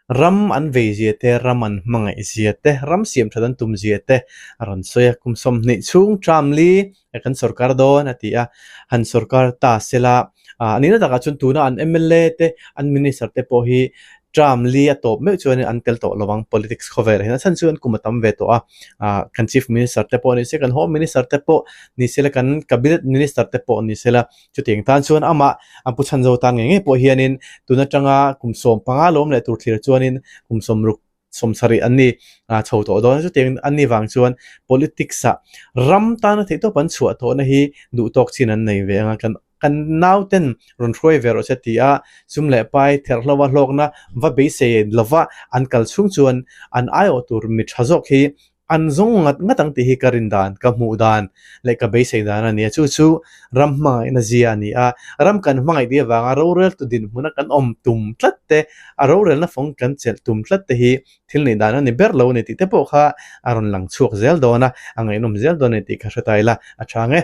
Ram an vei zia te, ram an hmangaih zia te, ram siam that an tum zia te a rawn sawi a. Kum 20 chhung term li kan sorkar dawn a ti a, han sorkar ta se la, a nihna takah chuan tuna an mla te, an minister te pawh hi term li a tawp meuh chuanin an tel tawh lo ang politics khawvelah hian a chhan chu an kum a tam ve tawh a, kan chief minister te pawh ni se, kan home minister te pawh ni se la, kan cabinet minister te pawh ni se la, Chutiang tan chuan amah a pu chhan zo tan ngei ngei pawh hianin tun atanga kum 15 lawm leh tur thlir chuanin kum 60 70 an ni chho tawh dawn a. Chutiang an ni vang chuan politics ah ram tana theihtawp an chhuah tawhna hi duh tawk chin an nei ve ang a. Kan kan nauten rawn hruai ve rawh se ti a, sum leh pai therhlo a hlawkna va beisei lova an kal chhung chuan an aiawh tur mi tha zawk hi An zawng ngat ngat ang tih hi ka rin dan, ka hmuh dan leh ka beisei dan a ni a. Chu chu ram hmangaihna zia a ni a. Ram kan hmangaih tih avanga roreltu dinhmuna kan awm tum tlat te, a rorelna fawng kan chelh tum tlat te hi thil nih dan a ni ber lo a ni tih te pawh kha a rawn lang chhuak zel dawn a, a ngaihnawm zel dawn a ni tih ka hre ta ila a chang e.